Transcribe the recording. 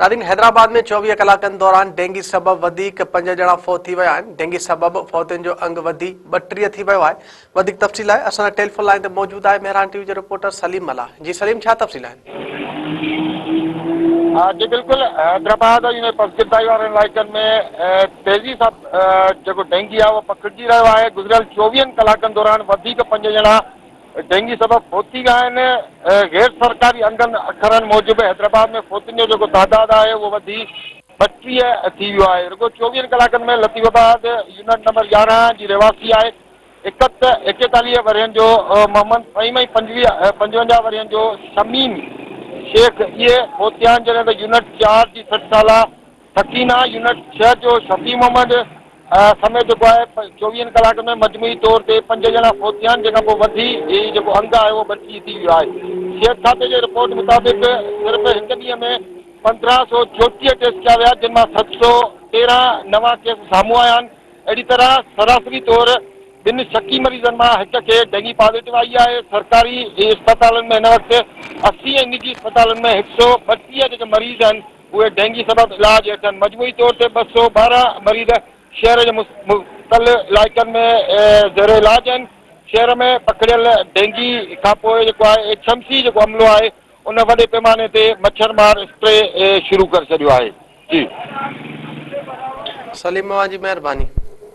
ناظرين حيدرآباد ۾ 24 ڪلاڪن دوران ڊينگي سبب وڌيڪ 5 ڄڻا فوت ٿي ويا آهن، ڊينگي سبب فوتين جو انگ وڌي 32 ٿي ويو آهي، وڌيڪ تفصيل لاء اسان سان ٽيليفون لائين تي موجود آهي مهراڻ ٽي وي جو رپورٽر سليم ملاح، جي سليم ڇا تفصيل آهن؟ جي بلڪل حيدرآباد ۽ ان جي پسگردائي وارن علائقن ۾ تيزي سان جيڪو ڊينگي آهي اهو پکڙجي رهيو آهي، گذريل چوويهن ڪلاڪن دوران وڌيڪ 5 ڄڻا ڊينگي سبب فوت ٿي ويا آهن، غير سرڪاري انگن اکرن موجب حيدرآباد ۾ فوتين جو جيڪو تعداد آهي اهو وڌي 32 ٿي ويو آهي، رڳو چوويهن ڪلاڪن ۾ لطيف آباد يونٽ نمبر 11 جي رهواسي آهي 41 ورهين جو محمد فهيم ۽ 55 ورهين جو شميم شيخ اهي فوت ٿيا آهن، جڏهن ته يونٽ چار جي 60 سالا سڪينه، يونٽ 6 جو شفيع محمد سميت جيڪو آهي چوويهن ڪلاڪن ۾ مجموعي طور تي 5 ڄڻا فوت ٿيا آهن جنهن کان پوء وڌي هي جيڪو انگ آهي اهو 32 ٿي ويو آهي. صحت کاتي جي رپورٽ مطابق صرف هڪ ڏينهن ۾ 1534 ٽيسٽ ڪيا ويا جن مان 713 نوان ڪيس سامهون آيا آهن اهڙي طرح سراسري طور ٻن شڪي مريضن مان هڪ کي ڊينگي پازيٽو آئي آهي سرڪاري اسپتالن ۾ هن وقت 80 ۽ نجي اسپتالن ۾ 132 جيڪي مريض آهن اهي ڊينگي سبب علاج هيٺ آهن. مجموعي طور تي 212 مريض شهر جي مختلف علائقن ۾ زير علاج آهن. شهر ۾ پکڙيل ڊينگي کانپوء جيڪو آهي ايڇ ايم سي جيڪو عملو آهي ان وڏي پيماني تي مڇر مار اسپري شروع ڪري ڇڏيو آهي. جي. سليم اوهان جي مهرباني.